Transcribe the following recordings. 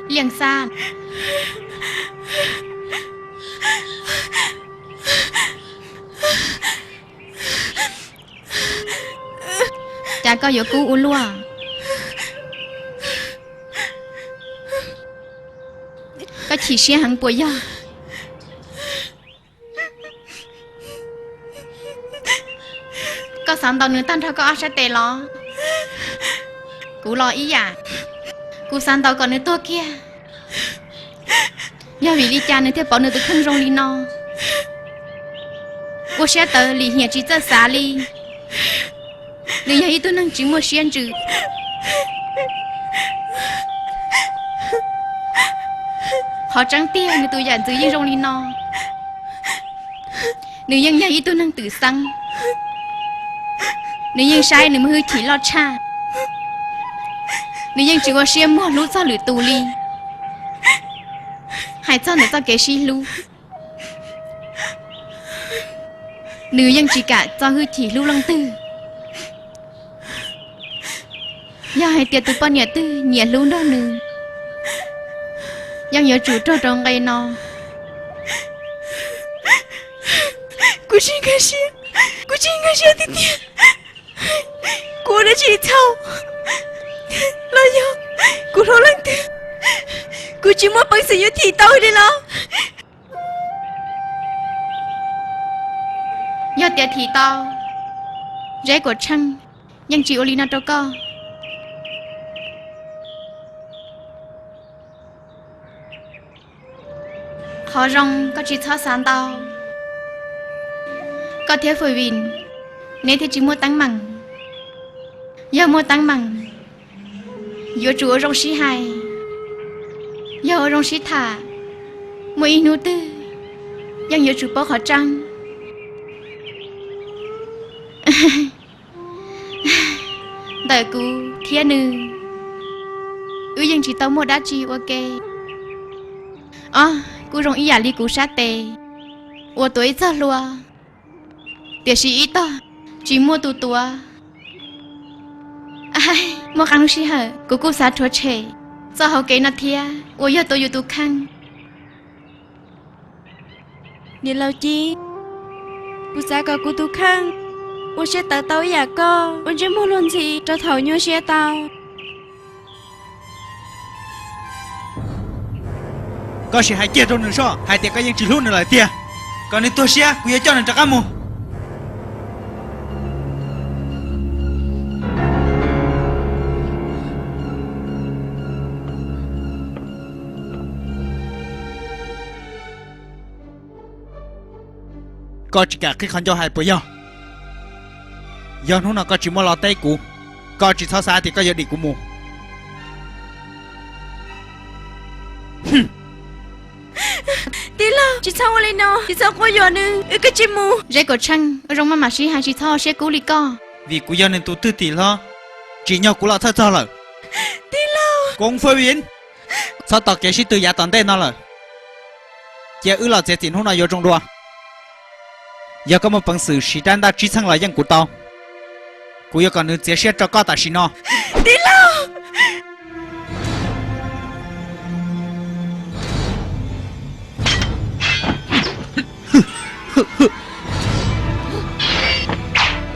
Liaj Xab, cas koj yuav kub ua luaj? Koj chim siab heev puas yog? Koj xav ntaus nws tag nrho koj ob sab tes los? Kuv los ib yam, kuv xav ntaus kom nws tuag kiag. Yog vim li cas nws thiaj pauv nws tus kheej zoo li no? Ua siab tawv lim hiam tsis txawj xav li. Nws yog ib tug neeg tsis muaj siab ntsws. Qhov tseeb tiag nws tus yam ntxwv yeej zoo li no. Nws yeej yog ib tug neeg twm xeeb. Nws yeej saib nws muaj hwj chim loj tshaj. Nws yeej tsis ua siab muag hlub txog lwm tus li. Hais txog ntawm txoj kev sib hlub, nws yeej tsis kam txo hwj chim hlub leej twg. Yog hais tias tus poj niam twg nyiam hlub nrog nws, yeej yuav tsum raug rau nqe no. Kuv tsis nkag siab, kuv tsis nkag siab tiag tiag. Kuv ua dab tsi txhaum los yog kuv hlub leej twg, kuv tsis muaj peev xwm yuav thim tau li los? Yog tias thim tau, Zeb Kuam Tsheej yeej tsis ua li no rau koj. Qhov zoo koj tsis txhob xav ntau. Koj thiab Fwj Vim, neb thiaj tsis muaj teeb meem. Yog muaj teeb meem, yuav tsum ua zoo sib hais, yog ua zoo sib tham, muaj ib hnub twg yeej yuav tsum paub qhov tseeb. Ntawm kuv thiab nws, wb yeej tsis tau muaj dab tsi ua ke. Ob, kuj zoo ib yam li kuv sab tes, uas tuav ib txoj hlua, tiam sis ib tog tsis muaj tus tuav. Muaj qee lub sij hawm kuv kuj xav rhuav tshem txoj hauv kev no thiab uas yog tuav yus tus kheej. Niam laus Ci, kuv xav kom kuv tus kheej ua siab tawv tau ib yam koj, ua ntsej muag luag ntxhi rau thaum nyuaj siab tau. Koj sim hais kiag rau nws soj hais tias koj yeej tsis hlub nws lawm tiag. Kom nws tuag siab, kuv yuav coj nws rov qab mus. Koj tsis kam qhib qhov ncauj hais puas yog? Yog hnub no koj tsis muaj los teb kuv, koj tsis txhob xav tias koj yuav dim kuv mus. Tij laug, tsis txhob ua li no, tsis txhob quab yuam nws, wb kav tsij mus. Zeb Kuam Tsheej, ua zoo maj mam sib hais, tsis txhob ua siab kub li koj. Vim kuv yog nws tus thwj tim hlob, tsim nyog kuv los txhawj txog lawm. Tij laug. Koob Fwj Vim, txhob tos kev sib tw yav tom ntej no lawm. Cia wb los txiav txim hnub no yuav zoo dua. Yog koj muaj peev xwm siv rab ntaj tsib txheej los yeej kuv tau. Kuv yuav kom nws txiav siab rau koj tam sim no. Tij laug.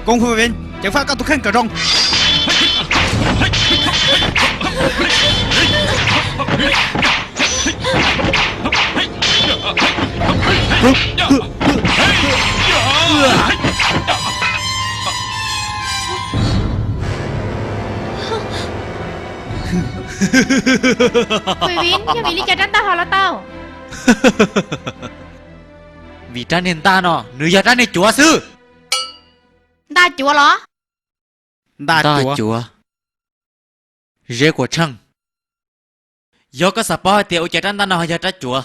Koob Fwj Vim, ceev faj koj tus kheej kom zoo. Fwj Vim, yog vim li cas rab ntaj ho los tau? Vim rab niag ntaj no nws yog rab niag cuav xwb. Ntaj cuav los? Ntaj cuav. Zeb Kuam Tsheej, yog koj xav paub hais tias ua cas rab ntaj no ho yog rab cuav,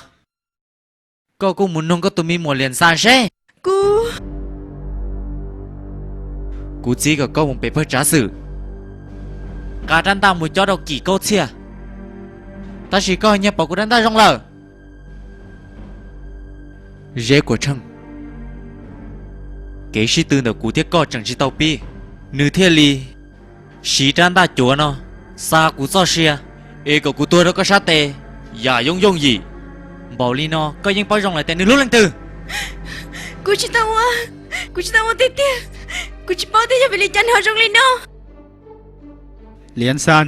koj kuj mus noog koj tus me muam Liam Xas seb. Kuv, kuv txib kom koj mus pem pawg tsav xwm, nqa rab ntaj mus cob rau Kim Kaub Txhiaj, tab sis koj nyiag pom kuv rab ntaj zoo lawm. Zeb Kuam Tsheej, kev sib tw ntawm kuv thiab koj tseem tsis tau pib, nws thiaj li siv rab ntaj cuav no xa kuv txoj sia, Es kom kuv tuag rau koj sab tes yam yooj yooj yim. Npaum li no koj yeej paub zoo lawm tias nws hlub leej twg. Kuv tsis tau ua, kuv tsis tau ua tiag tiag. Kuv tsis paub tias yog vim li cas nws ho zoo li no. Liam Xas,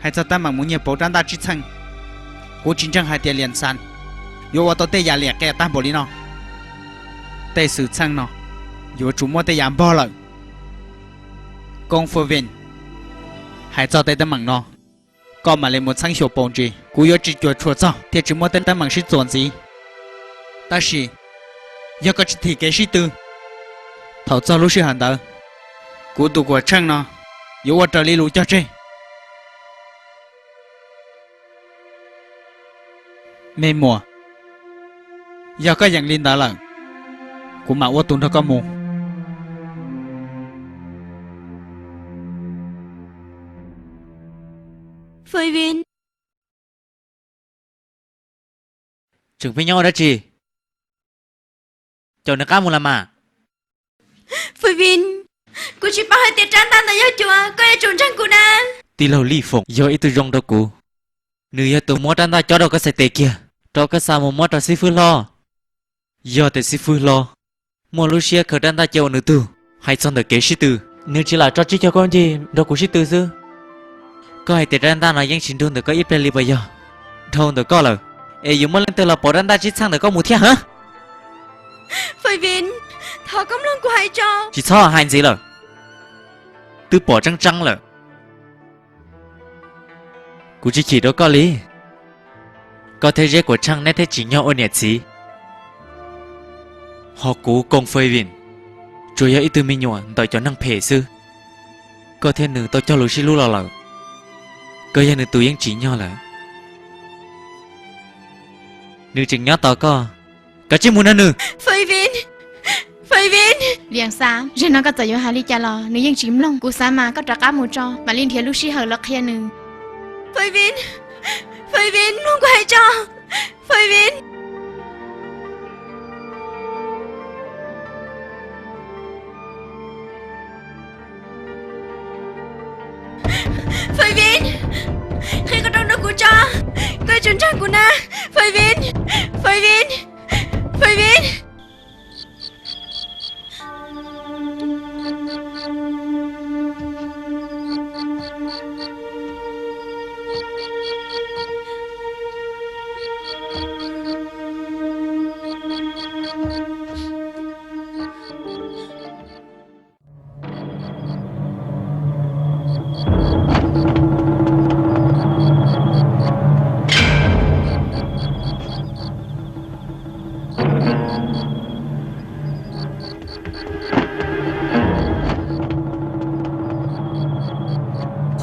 hais txog teeb meem mus nyiag pauv rab ntaj tsib txheej, kuv tsis ntseeg hais tias Liam Xas yuav ua tau tej yam liam qias tag npaum li no. Tej xwm txheej no yuav tsum muaj tej yam npog lawm. Koob Fwj Vij, hais txog tej teeb meem no, koj mam li mus txheeb xyuas pauv ntsis, kuv yuav tsis cuam tshuam txog thiaj tsis muaj tej teeb meem sib txuas ntxiv. Tab sis yog koj tsis thim kev sib tw, thaum txog lub sij hawm ntawd, kuv tus kuam tsheej no yuav ua raws li lus cog tseg. Me muam, yog koj yeem li ntawd lawm, kuv mam ua tus nrog koj mus. Fwj Vij, tseem pheej nyob ua dab tsi? Caum nws qab mus las mas. Fwj Vij, kuv tsis paub hais tias rab ntaj ntawd yog cuav, koj yuav tsum ntseeg kuv na. Tij laug Lij Foom yog ib tug zoo rau kuv, nws yog tus muab rab ntaj cob rau koj txhais tes kiag, rau koj xa mus muab rau xib fwb hlob. Yog tias xib fwb hlob muaj lub siab khaws rab ntaj cia ua nws tug, hais txog ntawm kev sib tw, nws tsis lam tso tsib caug khaub ncaig nrog kuv sib tw xwb. Koj hais tias rab ntaj no yeej tsis nrug ntawm koj ib pliag li puas yog? Dhau ntawm koj lawm, es yuav muaj leej twg los pauv rab ntaj tsib txheej ntawm koj mus thiab hab? Fwj Vij, thov koj mloog kuv hais tso. Tsis txhob hais ntxiv lawm, twb pom tseeb tseeb lawm. Kuv tsis chim rau koj li. Koj thiab Zeb Kuam Tsheej neb thiaj tsim nyog ua niam txiv. Ho kuv Koos Fwj Vij tsuas yog ib tug me nyuam ntawm cov neeg phem xwb. Koj thiab nws tau cog lus sib hlub los lawm, koj yog nws tus yeej tsim nyog lawm. Nws tseem nyob tos koj, kav tsij mus nrog nws. Fwj Vij, Fwj Vij. Liam Xas, zaum no koj txawm yuav hais li cas los nws yeej tsis mloog. Kuv xav mas koj rov qab mus tso, mam li nrhiav lub sij hawm los qhia nws. Fwj Vij, Fwj Vij, mloog kuv hais tso. Fwj Vij, Fwj Vij, qhia koj rau nrog kuv tso, koj yuav tsum ntseeg kuv na. Fwj Vij, Fwj Vij, Fwj Vij.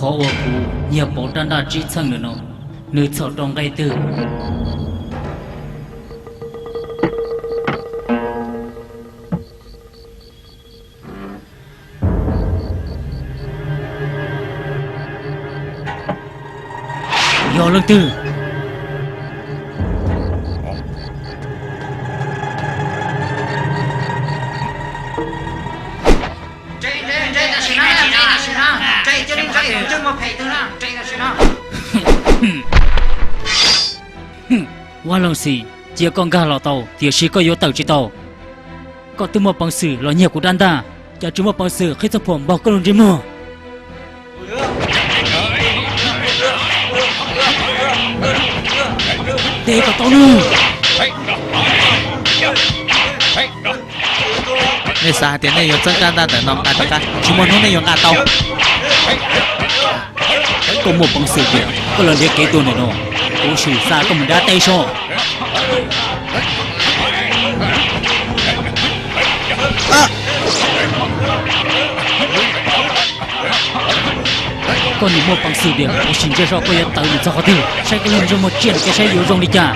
Qhov uas kuv nyiag pauv rab ntaj tsib txheej ntawm no, nws txhaum rau nqe twg? Yog leej twg? Vaj Loog Xis, cia koj nkag los tau, tiam sis koj yuav tawm tsis tau. Koj twb muaj peev xwm los nyiag kuv rab ntaj, cas tsis muaj peev xwm qhib txoj phuam npog koj lub ntsej muag. Tes kom tau nawb. Nej xav hais tias nej yuav txeeb rab ntaj ntawm no nqa rov qab, tsis muaj hnub nej yuav nqa tau. Koj muaj peev xwm tias koj los nrhiav kev tuag ntawm no, kuv sim xa koj mus nrab teb soj. Koj nim muaj peev xwm tias kuv sim ntsia soj koj yuav tawv mus txog qhov twg, saib koj lub ntsej muag tsiaj ntawm koj saib yuav zoo li cas.